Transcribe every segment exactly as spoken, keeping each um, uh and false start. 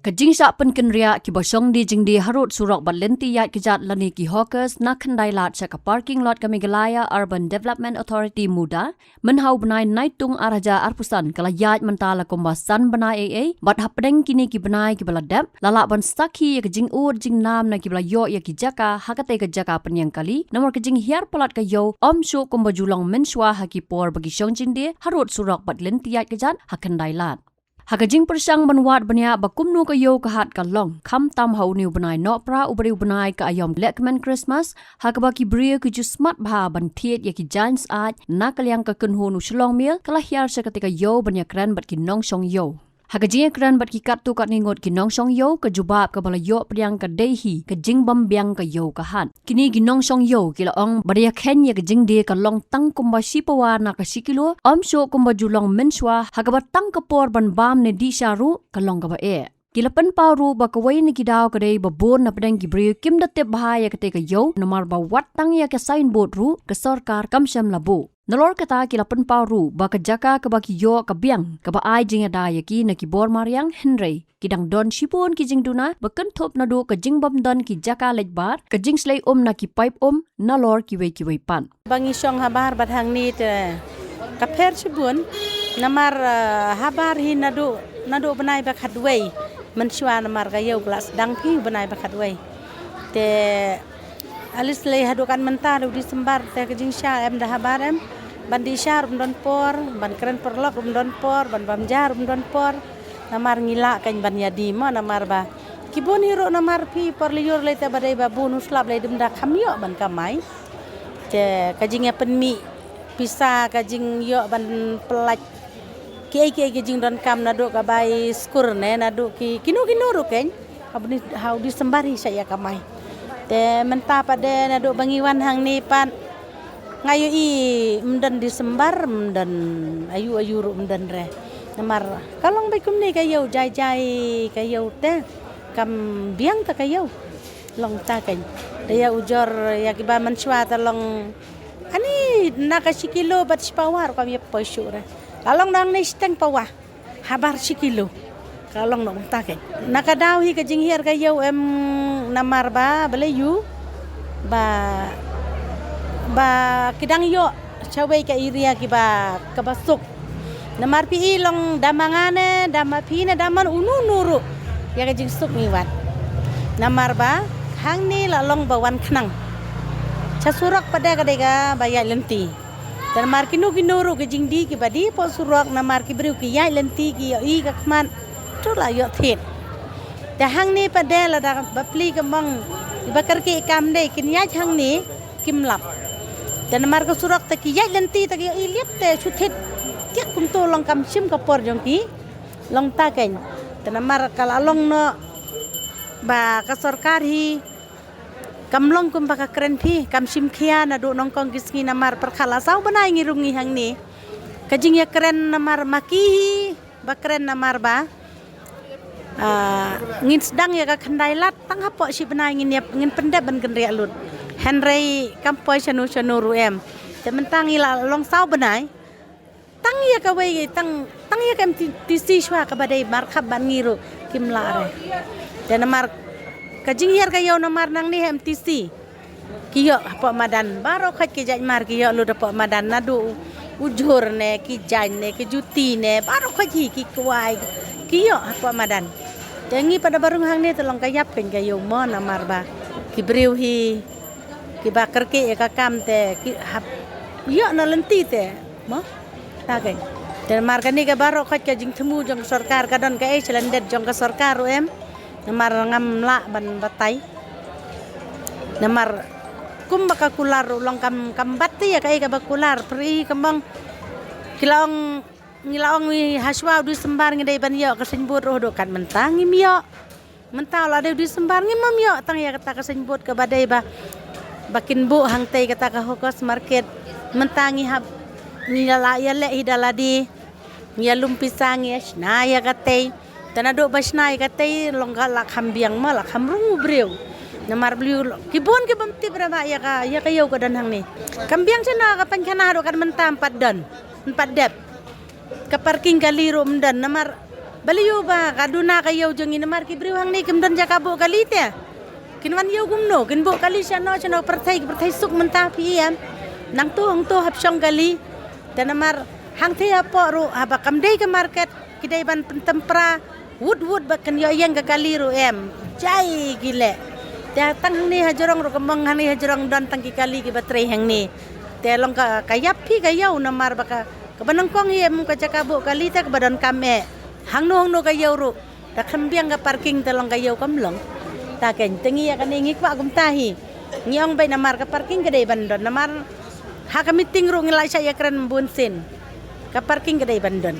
Ka jingshah pynkynriah kiba shong die jingdie harud surok bad lynti ïaid kjat lane ki hawkers na Khyndailad sha ka parking lot ka Meghalaya Urban Development Authority, MUDA, mynha u bnai Naitung ar hajar arphew san ka la ïaid mynta la kumba san bnai ei ei, bad hapdeng kine ki bnai kiba la dep la lah ban sakhi ïa ka jingud jingnam na kiba la ïoh ïa ki jaka ha katei ka jaka pynïeng kali, namar ka jinghiar palat ka ïew ym shuh kumba ju long mynshuwa ha ki por ba ki shong jingdie harud surok bad lynti ïaid kjat ha Khyndailad. Ha ka jingpyrshang ban wad bniah ba kumno ka ïew ka hat ka long, khamtam ha une u bnai Nohprah uba dei u bnai ka aïom lehkmen Christmas, ha kaba ki briew ki ju smat bha ban thied ïa ki jaiñ syaid na ka liang ka kynhun u Shillong Mail, ka la hiar sha katei ka ïew ban ïakren bad ki nongshong ïew. Ha ka jingïakren bad ki katto katne ngut ki nongshong ïew, ka jubab kaba la ïoh pdiang ka dei hi ka jingbym biang ka ïew ka hat. Kine ki nongshong ïew ki la ong ba da ïakheiñ ïa ka jingdie ka long tang kumba shi pawa na ka shi kilo, ym shuh kumba ju long mynshuwa, ha kaba tang ka por ban bam ne dih sha ruh ka long kaba eh. Ki la pynpaw ruh ba kawei na ki daw ka dei ba bun na pdeng ki briew kim da tip bha ïa katei ka ïew, namar ba wat tang ïa ka signboard ruh ka sorkar kam shym la buh. Nalor kata ki la pynpaw ruh ba ka jaka kaba ki ïoh ka biang, kaba ai jingïada ïa ki na ki bor mariang, hynrei ki dang don shibun ki jingduna ba kynthup naduh ka jingbym don ki jaka leit bar, ka jingshlei um na ki paip um, nalor kiwei kiwei pat. Ba ngi shong habar bad hangne te ka pher shibun, namar, eh, habar hi naduh, naduh bnai ba khatwei, mynshuwa namar ka ïew ka la sdang phi bnai ba khatwei. Te at least lei haduh kat mynta u December te ka jingshah em da habar em. Ban dih sha ruh ym don por, ban kren paralok ruh ym don por, ban bam ja ruh ym don por. Namar ngi lah kan ban ïa die mo namar ba ki bun hi ruh namar phi por lyiur lei te ba dei ba bun u slap lei dym da kham ïoh ban kamai. Te ka jingïapynmih pisa, ka jingïoh ban pyllait kiei kiei ki jingdonkam naduh ka bai skur ne naduh ki kino kino ruh keiñ. Ha u December hi shah ïa kamai. Te mynta pat de naduh ba ngi wan hangne pat nga ïohi ym don December, ym don aïu aïu ruh ym don re. Namar ka long beit kumne ka ïew, jai jai ka ïew te kam biang ta ka ïew. Long ta keiñ. Te ïa ujor ïa kiba mynshuwa ta long ani na ka shi kilo bad shi pawa ruh kam ïa poi shuh re. La long nangne shiteng pawa. Habar shi kilo. Ka long nongta keiñ. Na ka daw hi ka jinghiar ka ïew em namar ba balei ïu ba, ba ki dang ïoh shawei ka area kiba, kaba suk. Namar phi i long da ma nga ne, da ma phi ne, da ma uno uno ruh ïa ka jingsuk ngi wad. Namar ba hangne la long ba wan khnang. Sha surok pat de ka dei kaba ïaid lynti. Te namar kino kino ruh ki jingdie kiba die hapoh surok, namar ki briew ki ïaid lynti ki ïohi ka khmat, to la ïoh thied. Te hangne pat de lada bapli ka mong, kiba kyrkieh kam dei kin ïaid hangne kim lap. Te namar ka surok te ki ïaid lynti te ki ïohi liat te shu thied. Tiak kumto long kam shim ka por jong ki. Long ta keiñ. Te namar ka la long noh ba ka sorkar hi kam long kumba ka kren phi, kam shim khia naduh nyngkong ki sngi namar pyrkhat la saw bnai ngi rung ngi hangne. Ka jingïakren namar ma ki hi ba kren namar ba, ah, ngin sdang ïa ka Khyndailad tang hapoh shi bnai ngin ïa, ngin pyndep ban kynriah lut. Hynrei kam poi shano shano ruh em. Te mynta ngi la long saw bnai. Tang ïa kawei, tang, tang ïa ka M T C shuwa kaba dei markhap ban ngi ruh kim lah re. Te namar ka jinghiar ka ïew namar nangne ha M T C ki ïoh hapoh madan, baroh khoit ki jait mar ki ïoh lut hapoh madan, naduh u jhur ne, ki jaiñ ne, ki juti ne, baroh khoit hi ki kwai ki ïoh hapoh madan. Te ngi pat da ba rung hangne te long ka ïap keiñ ka ïew mo namar ba ki briew hi kiba kyrkieh ïa ka kam te ki hap ïoh na lynti te mo. Ta keiñ. Te namar kane ka baroh khoit ka jingthmu jong ka sorkar, ka don kaei sha lyndet jong ka sorkar ruh em. Namar ngam lah ban batai. Namar kumba ka kular ruh long kam, kam bat te ïa kaei kaba kular, pyrthei ka mong. Ki la ong, ngi la ong wi ha shuwa u December ngi dei ban ïoh ka signboard ruh haduh kat mynta ngim ïoh. Mynta la dei u December ngim ïoh tang ïa kata ka signboard kaba dei ba, ba kin buh hangtei kata ka hawkers market. Mynta ngi hap, ngi la ïaleh hi da lade, ngi ïalum pisa, ngi ïa shna ïa katei. Te naduh ba shna ïa katei long ka la kham biang ma la kham rung u briew. Namar briew ki bun ki bym tip re ba ïa ka, ïa ka ïew ka don hangne. Kam biang shano ka pynkhana haduh kat mynta ym pat don, ym pat dep. Ka parking kali ruh ym don namar Balei ïoh ba ka duna ka ïew jong ngi, namar ki briew hangne kim don jaka buh kali te. Kin wan ïew kumno, kin buh kali shano shano, pyrthei pyrthei suk mynta phi ïam. Nangto hangto hap shong kali. Te namar hangthie hapoh ruh haba kam dei ka market, ki dei ban pyntempra wut wut ba kan ïoh ïeng ka kali ruh em. Jai ki leh. Te tang hangne hajrong ruh ka mong, hangne hajrong don tang ki kali kiba trei hangne. Te long ka, ka ïap phi ka ïew namar ba ka, kaba nyngkong hi em ka jaka buh kali te kaba donkam eh. Hangno hangno ka ïew ruh. Da khlem biang ka parking te long ka ïew kam long. Ta kein te ngi ïa kane ngi kwah kumta hi. Ngi ong beit namar ka parking ka dei ban don namar ha ka meeting ruh ngi la shah ïakren bun sien. Ka parking ka dei ban don.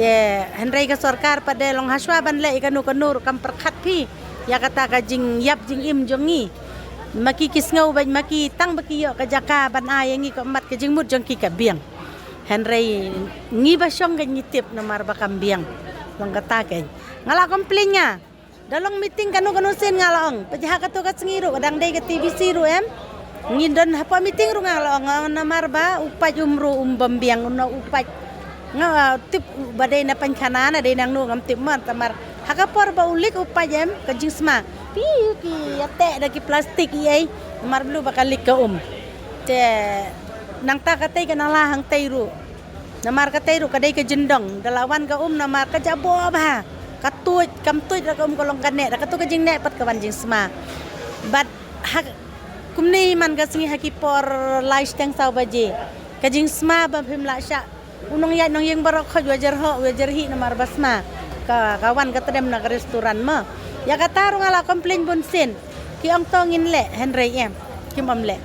Te hynrei ka sorkar pat de long hashwa ban leh ïa kano kano ruh kam pyrkhat phi ïa kata ka jingïap jingim jong ngi. Ma ki ki sngew beit ma ki tang ba ki ïoh ka jaka ban ai ïa ngi ka mat ka jingmut jong ki ka biang. Hynrei ngi ba shong ka ngi tip namar ba kam biang. Long kata kein. Nga la complain nga. Da long meeting kano kano sien nga la ong. Peit ha kato ka sngi ruh ka dang dei ka T B C ruh em. Ngi don hapoh meeting ruh nga la ong, ah, namar ba u paid um ruh um bym biang, u noh u paid. Nga, ah, tip ba dei na pynkhana na dei nangno ngam tip mo, namar ha ka por ba u leak u paid em ka jingsma. Phi ki ïateh da ki plastik ei ei. Namar balei ba ka leak ka um. Te nangta katei ka nala hangtei ruh. Namar katei ruh ka dei ka jyndong, da la wan ka um namar ka jaboh bha. Ka tuid, kam tuid da ka um ka long ka neh, da kato ka jingneh pat ka wan jingsma. Bad ha kumne man ka sngi ha ki por lai shiteng saw baje. Ka jingsma ba phim lah shah. U nongïaid nongïing baroh khoit wa jyrhoh, wa jyrhih namar ba sma. Ka, ka wan ka tdem na ka restaurant mo. Ïa kata ruh nga la complain bun sien. Ki ong to ngin leh, hynrei em. Kim ym leh.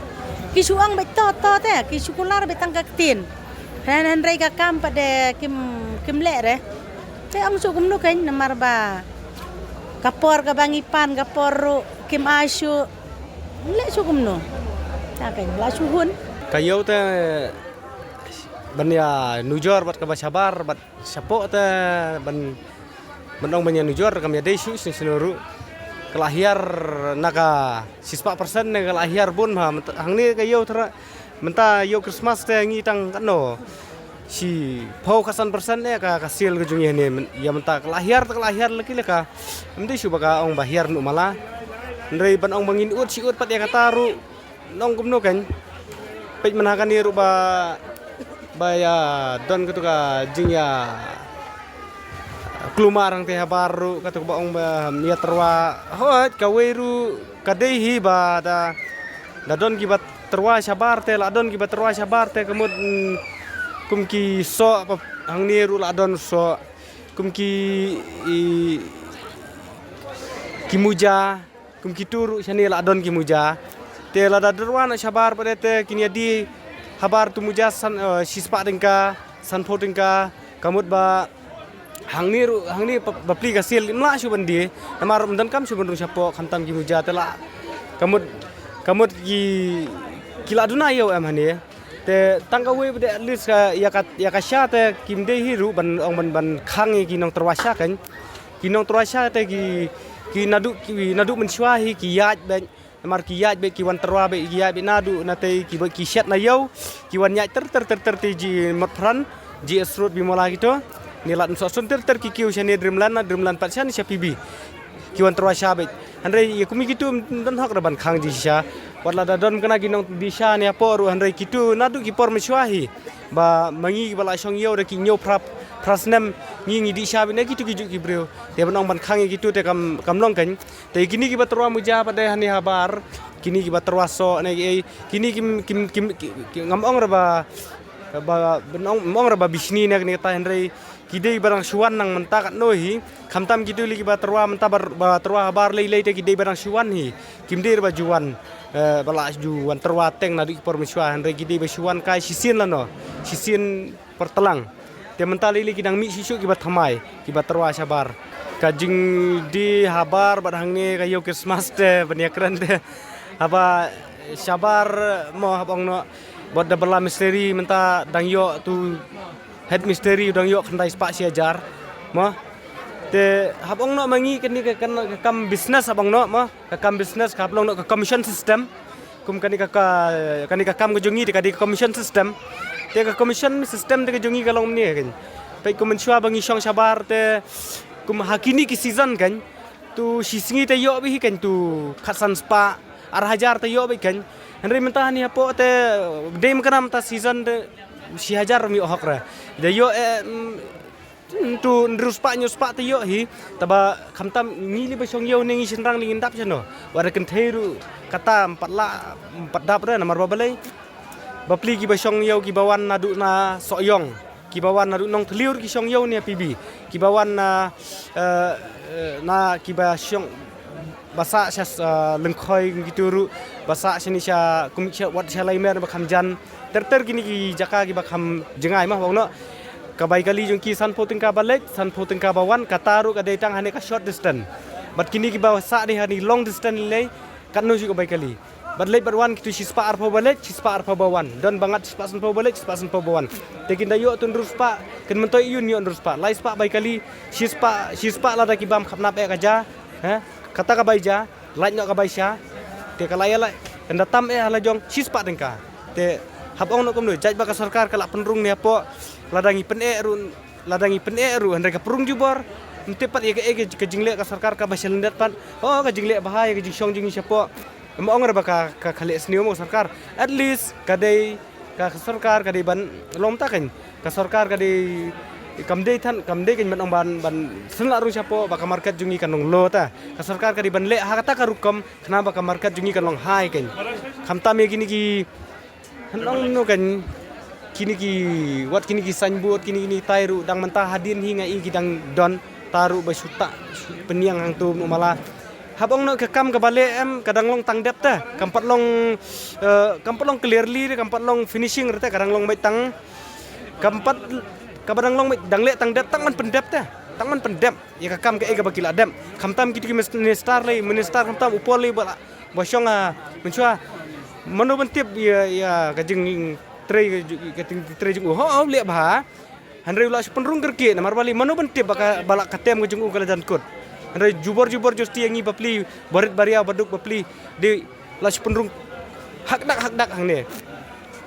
Ki shu ong beit to, to te, ki shu kular beit tang ka ktien. Hynrei, hynrei ka kam pat de kim, kim leh re. Te ong shu kumno kein namar ba ka por kaba ngi pan ka por ruh kim ai shu. Leh shu kumno. Ta kein la shu hun. Ka ïew te ban ïa nujor bad kaba shabar bad shapoh te ban, ban ong ban ïa nujor kam ïa dei shu shisien ruh. Ka la hiar na ka shispah percent ne ka la hiar bun ha mynta, hangne ka ïew tara mynta ïew Christmas te ngi tang katno. Shiphew khatsan percent eh ka, ka sale ka jong ngi hangne myn-, ïa mynta ka la hiar te ka la hiar laki laka. Ym dei shu ba ka ong ba hiar nu mala. Hynrei ban ong ba ngin ud shi ud pat ïa kata ruh. Nong kumno kein. Peit mynha kane ruh ba, ba ïa don kato ka jingïa klumar hangtei habar ruh kato ba ong ba ym ïa tyrwa. Hooid kawei ruh ka dei hi ba da, da don kiba tyrwa shabar te, la don kiba tyrwa shabar te ka mut, mm, kum ki soh, hangne ruh la don soh. Kum ki, i, ki muja. Kum kitu ruh shane la don ki muja. Te lada tyrwa na shabar pat te kin ïa die habar tu muja san, eh, shispah tyngka, sanphew tyngka, ka mut ba hangne ruh, hangne ba, ba pli ka sale, ym lah shu ban die. Namar ym donkam shu ban rung shapoh, khamtam ki muja te la. Ka mut, ka mut ki, ki la duna ïew em hangne. Te tang kawei ba de at least ka, ïa ka, ïa ka sha te kim dei hi ruh ban ong ban, ban khang ïa ki nongtyrwa sha kein. Ki nongtyrwa sha te ki, ki naduh, ki naduh mynshuwa hi ki ïaid beit. Namar ki ïaid beit, ki wan tyrwa beit, ki ïaid beit naduh natei ki beit ki shet na ïew. Ki wan ïaid ter ter ter ter te ji Motphran, ji Esrut Bimala kito. Ni lad nsoh sun ter ter ki kiew shane Dreamland, na Dreamland pat shane sha P B. Ki wan tyrwa sha beit. Hynrei ïa kum kitu ym don hok da ban khang ji sha. Wat lada don kane ki nongdih sha ne hapoh ruh hynrei kitu naduh ki por mynshuwa hi. Ba ma ngi ba la shong ïew da ki hynñiew phra, phra snem ngi ngi dih sha beit na kitu ki juh ki briew. Te ban ong ban khang ïa kitu te kam, kam long kein. Te kine kiba tyrwa muja pat de hangne habar. Kine kiba tyrwa soh ne ki ei. Kine kim, kim, kim, ki, ki, ngam ong re ba, ba, ban ong, ngam ong re ba bishni ne kane kata hynrei. Ki dei ba dang shu wan nang mynta katno hi. Khamtam kitu lei kiba tyrwa mynta ba, ba tyrwa habar lei lei te ki dei ba dang shu wan hi. Kim dei re ba ju wan, eh, ba la ju wan tyrwa teng naduh ki por mynshuwa hynrei ki dei ba shu wan kai shisien lano. Shisien por tlang. Te mynta lei lei ki dang mih shuh shuh kiba thymmai, kiba tyrwa shabar. Ka jingdie habar bad hangne ka ïew Christmas te ban ïakren te. Haba shabar mo haba ong noh bad da ba la misteri mynta dang ïoh tu head misteri u dang ïoh khyndai spah shi hajar. Mo. Te hap ong noh ma ngi kane ka, ka, ka kam business hap ong noh mo. Ka kam business ka hap long noh ka commission system. Kum kane ka, ka, kane ka kam ka jong ngi te ka dei ka commission system. Te ka commission system te ka jong ngi ka long mane kein. Peit kum mynshuwa ba ngi shong shabar te kum ha kine ki season kan. Tu shi sngi te ïoh beit hi kan tu khatsan spah, ar hajar te ïoh beit kan. Hynrei mynta hani hapoh te dei mynta season te shi hajar mi hok re. Da ïoh eh, mm, tu hynriew spah hynñiew spah te ïoh hi. Taba khamtam ngi lei ba shong ïew ne ngi shynrang lei ngin dap shano. Wat re kynthei ruh kata ym pat lah ym pat dap re namar ba balei. Bapli kiba shong ïew kiba wan naduh na Sohiong, kiba wan naduh Nongthliew ki shong ïew ne P B, kiba wan na, eh, eh, na kiba shong ba sah sha, eh, Lyngkhoi kitu ruh, ba sah shane sha kum sha wat sha Laimer ba kham jan. Ter ter kine ki jaka kiba kham jngai ma bang noh. Ka bai kali jong ki sanphew tyngka ba leit, sanphew tyngka ba wan, kata ruh ka dei tang hane ka short distance. Bad kine kiba sah dei hani long distance lei, katno shu ka bai kali. Bad leit bad wan kitu shispah arphew ba leit, shispah arphew ba wan. Don ba ngat shispah sanphew ba leit, shispah sanphew ba wan. Te kin da ïoh tu hynriew spah, kin myntoi ïun ïoh hynriew spah. Lai spah bai kali, shispah, shispah lada ki bam khapnap eh ka ja. Ha? Kata ka bai ja, lait noh ka bai sha. Te ka lai ïa lai, kan da tam eh ha la jong shispah tyngka. Te hap ong noh kumno, jait ba ka sorkar ka la pynrung ne hapoh, lada ngi pyneh ruh, lada ngi pyneh ruh, hynrei ka pynrung jubor. Ym tip pat ïa kaei ka, ka jingleh ka sorkar kaba sha lyndet pat. Oh, ka jingleh bha ïa ka jingshong jong ngi shapoh. Ym ong re ba ka, ka, ka leh sniew mo ka sorkar. At least ka dei ka, ka sorkar ka dei ban long ta kan. Ka sorkar ka dei kam dei than, kam dei kan ban ong ban, ban sngewlah rung shapoh ba ka market jong ngi kan long low ta. Ka sorkar ka dei ban leh ha kata ka rukom khnang ba ka market jong ngi kan long high kan. Khamtam ïa kine ki Hynrei no kan kine ki, wat kine ki signboard, kine kine tai ruh dang mynta hadien hi nga i ki dang don, ta ruh ba shu ta, shu pynïang hangto no mala. Hap ong no ka kam kaba leh em ka dang long tang dep te, kam pat long, eh, kam pat long clearly te, kam pat long finishing te, ka dang long beit tang, kam pat, kaba dang long beit dang leh tang dep, tang man pyndep te, tang man pyndep. Ïa ka kam kaei kaba ki la dep. Khamtam kito ki mis-, minister lei, minister khamtam u Paul lei ba la, ba shong ha mynshuwa. Mano ban tip ïa, ïa ka jingtrei, ka jingtrei jong u. Ho, ho, leh bha. Hynrei u la shu pynrung kyrkieh namar balei mano ban tip ba ka, ba la ka tem ka jong u ka la jan kut. Hynrei jubor jubor justi ïa ngi bapli, barit baria baduk bapli. Dei la shu pynrung hakdak hakdak hangne.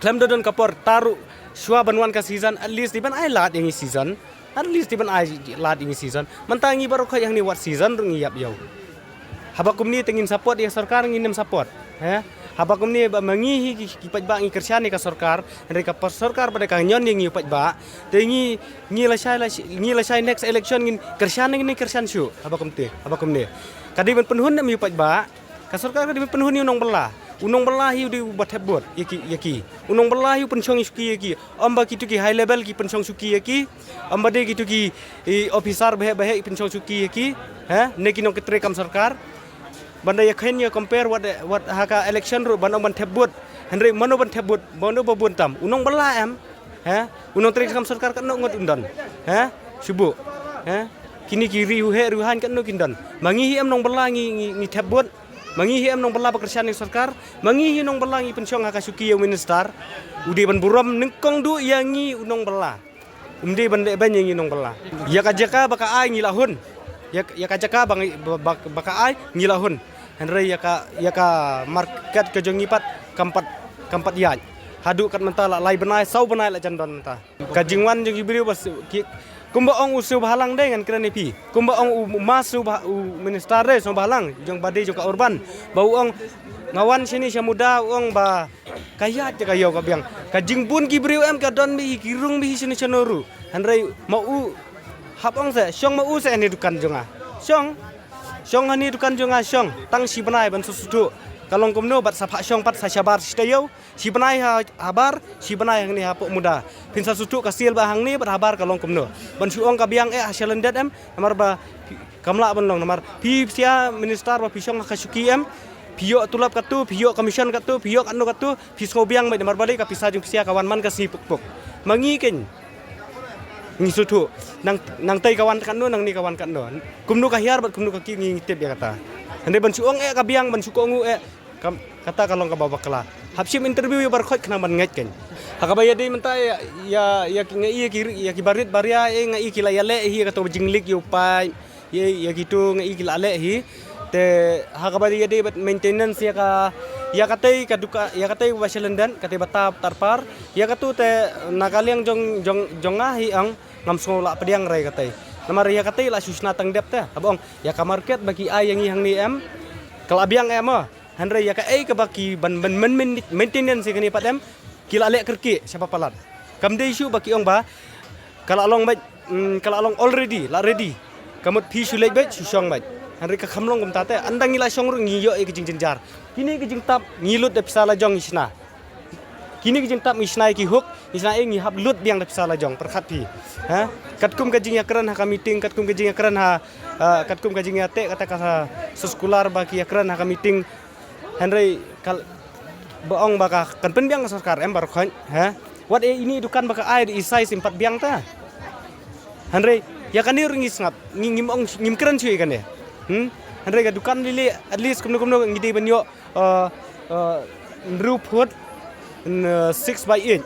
Khlem da don ka por ta ruh shuwa ban wan ka season, at least dei ban ai lad ïa ngi season. At least dei ban ai lad ïa ngi season. Mynta ngi baroh khoit hangne wat season ruh ngi ïap ïew. Haba kumne te ngin support ïa sorkar ngin ym support. He? Haba kumne ba ma ngi hi ki, ki paidbah ngi kyrshan ïa ka sorkar, hynrei ka por sorkar ba dei ka ñion ïa ngi u paidbah. Te ngi, ngi lashai, lash-, ngi lashai next election ngin kyrshan, ngin kyrshan shuh. Haba kumte, haba kumne. Ka dei ban pynhun em ïa u paidbah. Ka sorkar ka dei ban pynhun ïa u nongbylla. U nongbylla hi u dei uba thep vote ïa ki, ïa ki. U nongbylla hi u pynshong shuki ïa ki. Ym ba kito ki high level ki pynshong shuki ïa ki. Ym ba dei kito ki, i, officer baheh baheh ki pynshong shuki ïa ki. He? Ne ki nongtrei kam sorkar. Ban da ïa khein ïa compare wat, wat ha ka election ruh ban ong ban thep vote. Hynrei mano ban thep vote, mano ba bun tam. U nongbylla em. He? U nongtrei kam sorkar katno ngut un don. He? Shu buh. He? Kine ki riewheh riewhaiñ katno kin don. Ma ngi hi em nongbylla ngi, ngi, ngi thep vote. Ma ngi hi em nongbylla ba kyrshan ïa sorkar. Ma ngi hi nongbylla ngi pynshong ha ka shuki ïa u minister. U dei ban burom nyngkong duh ïa ngi u nongbylla. Um dei ban leh beiñ ïa ngi nongbylla. Ïa ka jaka ba ka ai ngi la hun. Ïa, ïa ka jaka ba ngi, ba, ba, ba ka ai ngi la hun. Hynrei ïa ka, ïa ka market ka jong ngi pat kam pat, kam pat ïaid. Haduh kat mynta la lai bnai, saw bnai la jan don mynta. Ka jingwan jong ki briew ba s-, ki, kumba ong u siew bhalang dei ngan kren ïa phi. Kumba ong u ma siew bha-, u minister dei siew bhalang jong ba dei jong ka urban. Ba u ong nga wan shane sha Muda u ong ba ka ïaid te ka ïew ka biang. Ka jingbun ki briew em ka don beit hi ki rung beit hi shane shano ruh. Hynrei ma u hap ong se shong ma u se hane dukan jong nga. Shong. Shong hane dukan jong nga shong. Tang shi bnai ban sngewthuh. Ka long kumno bad sa phah shong pat sa shabar shi taïew. Shi bnai ha, habar, shi bnai hangne hapoh Muda. Phin sa sngewthuh ka sial ba hangne bad habar ka long kumno. Ban shu ong ka biang eh ha shalyndet em, namar ba phi, kam lah ban long namar phi pisa minister ba phi shong ha ka shuki em. Phi ïoh tulop katto, phi ïoh commission katto, phi ïoh katno katto, phi sngew biang beit namar balei ka pisa jong phi sia ka wan man ka sngi puk puk. Ma ngi keiñ ngi sngewthuh. Nang, nangtei ka wan katno, nangne ka wan katno. Kumno ka hiar bad kumno ka kiew ngi tip ïa kata. Hynrei ban shu ong eh ka biang, ban shu kohnguh eh. Kam, kata ka long kaba bakla. Hap shim interview ïa baroh khoit khnang ban ngeit keiñ. Ha kaba ïadei mynta ïa, ïa, ïa ki, nga i ïa ki, ïa ki barit baria, eh, nga i ki la ïaleh hi ïa kato ka jingleak ïa u paip. Ïa, ïa kito nga i ki la leh hi. Te ha kaba ïadei bad maintenance ïa ka, ïa katei ka duka, ïa katei ba shalyndet, katei ba tap tarpar. Ïa kato te na ka liang jong, jong, jong nga hi ong. Ngam sngew lah pdiang re katei. Namar ïa katei lah shu shna tang dep te. Haba ong ïa ka market ba ki ai ïa ngi hangne em, ka lah biang em mo. Hynrei ïa kaei kaba ki ban, ban, ban, ban maintenance ïa kane pat em, ki lah leh kyrkieh sha ba palat. Kam dei shuh ba ki ong ba ka lah long beit, mm, ka lah long already, lah ready. Ka mut phi shu leit beit, shu shong beit. Hynrei ka kham long kumta te, ynda ngi lah shong ruh ngi ïoh ïa ka jingjynjar. Kine ka jingtap ngi lut da pisa la jong ngi shna. Kine ki jingtap ngi shna ïa ki hook, ngi shna ïa ngi hap lut biang da pisa la jong, pyrkhat phi. Ha? Katkum ka jingïakren ha ka meeting, katkum ka jingïakren ha, ah, katkum ka jingïateh kata ka sa, sa scholar ba ki ïakren ha ka meeting. Hynrei kal-, ba ong ba ka kan pynbiang ka sorkar em baroh khoit, ha? Wat e ini dukan ba ka ai da i size im pat biang ta. Hynrei ïa kane ruh ngi sngap, ngi, ngim ong, ngim kren shuh ïa kane. Hmm? Hynrei ka dukan lili, at least kumno kumno ngi dei ban ïoh, uh, uh, hynriew phut, n-, uh, six by eight.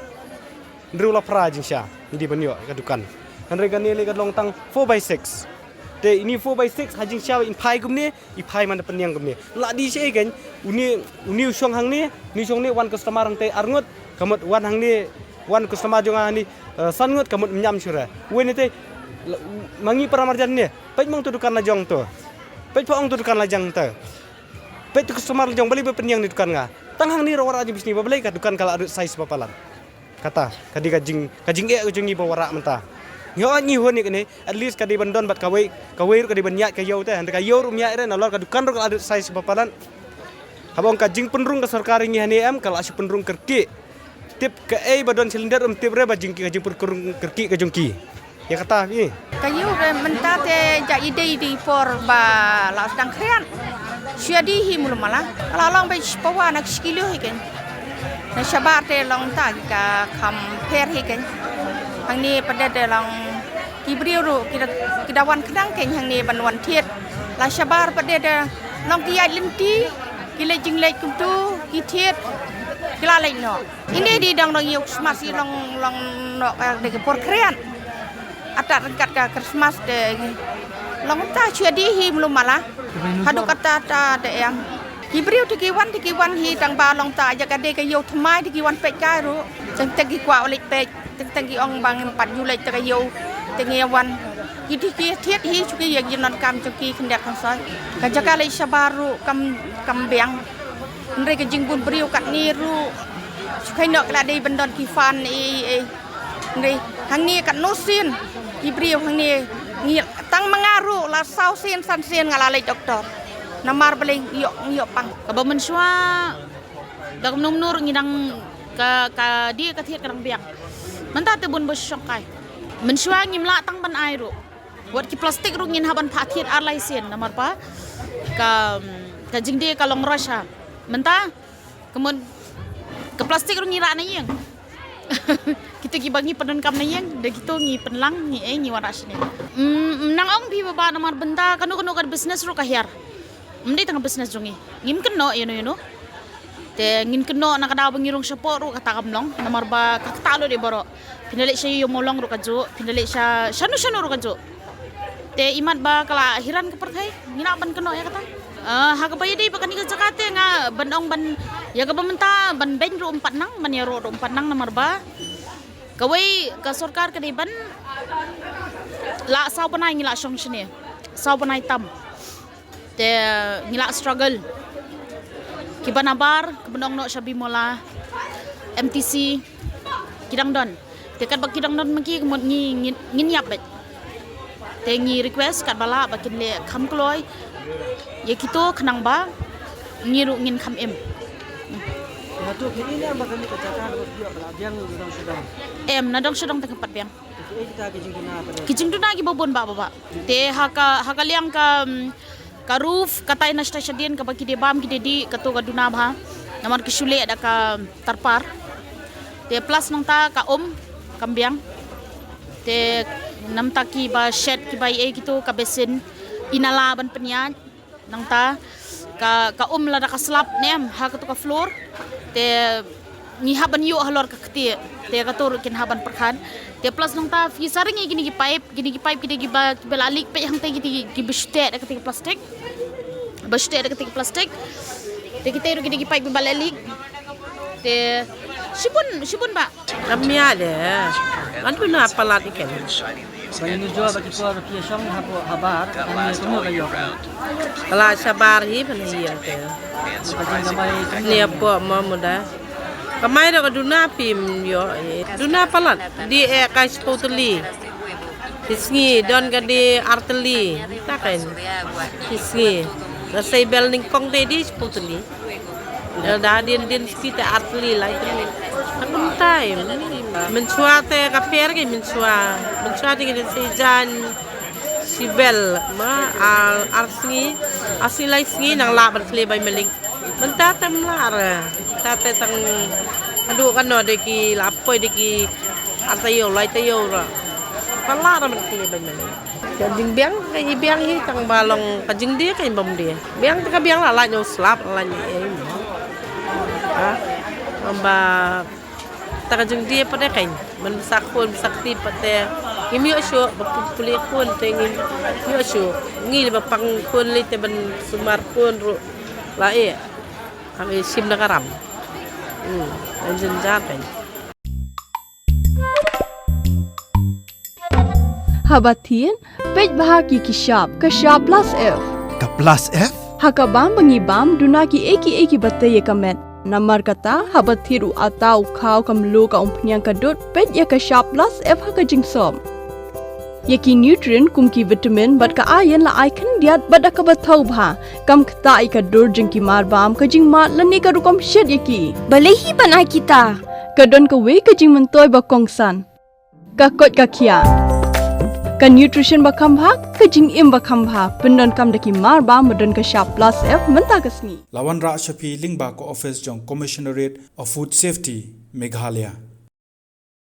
Hynriew la phra jingshisha ngi dei ban ïoh ka dukan. Hynrei kane lei ka long tang four by six. Te ini four by six ha jingshisha in phai kumne, i phai man da pynïang kumne. La dei shi ei kan, uni, uni u shong hangne, uni u shong ne one customer hangte ar ngut, ka mut one hangne, one customer jong nga hangne, eh, san ngut, ka mut ñiam shuh re. Wei ne te, la, ma ngi para marjan ne, peit mong tu dukan la jong tu. Peit pha ong tu dukan la jong tu. Peit tu customer la jong balei ba pynïang ne dukan nga. Tang hangne ra wara jong bisni ba balei ka dukan ka la lut size ba palat. Kata, ka dei ka jing, ka jingeh ka jong ngi ba wara mynta. Ngi ong ngi hun ïa kane, at least ka dei ban don bad kawei, kawei ruh ka dei ban ïaid ka ïew te, hynrei ka ïew ruh ym ïaid re, nalor ka dukan ruh ka la lut size ba palat. Haba ong ka jingpynrung ka sorkar ïa ngi hangne em, ka la shu pynrung kyrkieh. Tip kaei ba don cylinder ym tip re ba jing, ka jingpynrung kyrkieh ka jong ki. Ïa kata phi. Ka ïew re mynta te ja i dei i dei por ba la sdang khriat. Shu ïa dei hi mulu mala. Ka la long ba shi pawa na shi kilo hi kan. Na shabar te long ta ka kham pher hi kan. Hangne pat de long ki briew ruh ki da, ki da wan khnang kan hangne ban wan thied. La shabar pat de de long ki ïaid lynti, ki leit jingleit kumtu, ki thied, ki la leit noh. Ine dei dang dang ïew Christmas i long long noh ka dei ka por khriat. Atat ryngkat ka Christmas te long ta shu ïa dei hi mulu mala. Haduh kata ta te em. Ki briew te ki wan te ki wan hi tang ba long ta ïa ka dei ka ïew thymmai te ki wan peit kai ruh. Teng teng ki kwah leit peit, teng teng ki ong ba ngim pat ju leit te ka ïew te ngi wan. Ki dei ki thied hi shu ki ïa ki donkam jong ki khyndiat khyndiat. Ka jaka leit shabar ruh kam, kam biang. Hynrei ka jingbun briew katne ruh shu kheiñ noh ka la dei ban don ki fan ei ei. Hynrei hangne katno sien ki briew hangne ngi tang ma nga ruh la saw sien san sien nga la leit doktor. Namar balei ïoh, ïoh pang. Kaba mynshuwa da kumno kumno ruh ngi dang ka, ka dei ka thied ka dang biang. Mynta te bun ba shongkai. Mynshuwa ngim lah tang ban ai ruh. Wat ki plastik ruh ngin hap ban phah thied ar lai sien namar ba ka, ka jingdie ka long rush ha. Mynta ka mut ka plastik ruh ngi rah na ïing. Kita kiba ngi pyndonkam na ïing, da kito ngi pynlang, ngi ei, ngi wanrah shane. Mm, nang ong phi ba ba namar bynta kano kano ka business ruh ka hiar. Ym dei tang ka business jong ngi. Ngim kynnoh ïano ïano. Te ngin kynnoh na ka daw ba ngi rung shapoh ruh kata kam long namar ba ka kata lo dei baroh. Phin da leit sha ïew mawlong ruh ka juh, phin da leit sha shano shano ruh ka juh. Te imat ba ka la hiran ka pyrthei, ngi lah ban kynnoh ïa kata. Ah, ha kaba ïadei ba kane ka jaka te nga ban ong ban ïa kaba mynta ban beiñ ruh ym pat nang, ban ïaroh ruh ym pat nang namar ba kawei ka sorkar ka dei ban lah saw bnai ngi lah shong shane. Saw bnai tam. Te ngi lah struggle. Kiba nabar, kiba nongnoh sha Bimala, M T C, ki dang don. Te katba ki dang don ma ki, ka mut ngi, ngin, ngin ïap beit. Te ngi request katba lah ba kin leh kham kloi ïa kito khnang ba ngi ruh ngin kham im. Hato phi ïohi ba kane ka jaka ka biang na dong sha dong? Em, na dong sha dong te ka pat biang. Ki jingduna kiba bun bah bah bah. Te ha ka, ha ka liang ka, mm, ka roof, katai na shatai shadien kaba ki dei bam ki dei dih, kato ka duna bha. Namar ki shu leh da ka tarpar. Te plus nangta ka um kam biang. Te namta kiba shed kiba ei ei kito ka basin, i nala ban pynïaid. Nangta ka, ka um lada ka slap ne em ha kato ka floor. Te ngi hap ban ïoh halor ka kti. Te kato ruh kin hap ban pyrkhat. Te plus nangta phi sa ring ïa kine ki pipe, kine ki pipe ki dei kiba, kiba la leak peit hangta ki dei kiba shu teh da kata ka plastik. Ba shu teh da kata ka plastik. Te kita ruh ki dei ki pipe kiba la leak. Te shibun, shibun bah. Kam mih de. Adu na palat ikan. Bani nu jo baki por pia shong hapo habar, kami kumno ka yok. Kala shabar hi ban hi te. Bajing kamai ni apo ma muda. Kamai da ka duna pim yo. Duna palat di e kai sepoteli. Hi sngi don ka di arteli. Takan. Hi sngi. Ka sei bel ning kong te di sepoteli. Da din din ski te arteli lai teli. Akum tai. Mynshuwa te ka per ke mynshuwa. Mynshuwa te ke si jan si bel ma ar, ar sngi. Ar sngi lai sngi nang la ban kle bai meling. Mynta te mla re. Mynta te tang adu kano de ki lapoi de ki ar tayo lai tayo ra. Pala ra ban kle bai meling. Ka jingbiang, ka i biang hi tang ba long ka jingdie ka i bam die. Biang ta ka biang la la nyo slap la ni e. Ha? Ba ta ka jingdie pa de ka i. Man sak khun sak ti pa te. Ngi mi shu ba puli khun te ngi mi shu. Ngi ba pang khun li te ban sumar khun ru. La e. Kami sim na karam. Hmm. An jin jar ka i. Haba thied, peit bha ki ki shap, ka shap plus F. Ka plus F? Ha ka bam ba ngi bam, duna ki ei ki ei ki ba tei ïa ka met. Namar kata, haba thied u ata u khaw ka mluh ka umphniang ka dud, peit ïa ka shap plus F ha ka jingsop. Ïa ki nutrient kum ki vitamin bad ka iron la ai khyndiat bad da kaba thaw bha. Kam ktah ïa ka dur jong ki mar bam, ka jingmad lane ka rukom shet ïa ki. Balei hi ban ai kita? Ka don kawei ka jingmyntoi ba kongsan. Ka koit ka khiah. Ka nutrition ba kham bha, ka jingim ba kham bha. Pyndonkam da ki mar bam ba don ka shap plus F mynta ka sngi. La wanrah sha phi lyngba ka office jong Commissionerate of Food Safety, Meghalaya.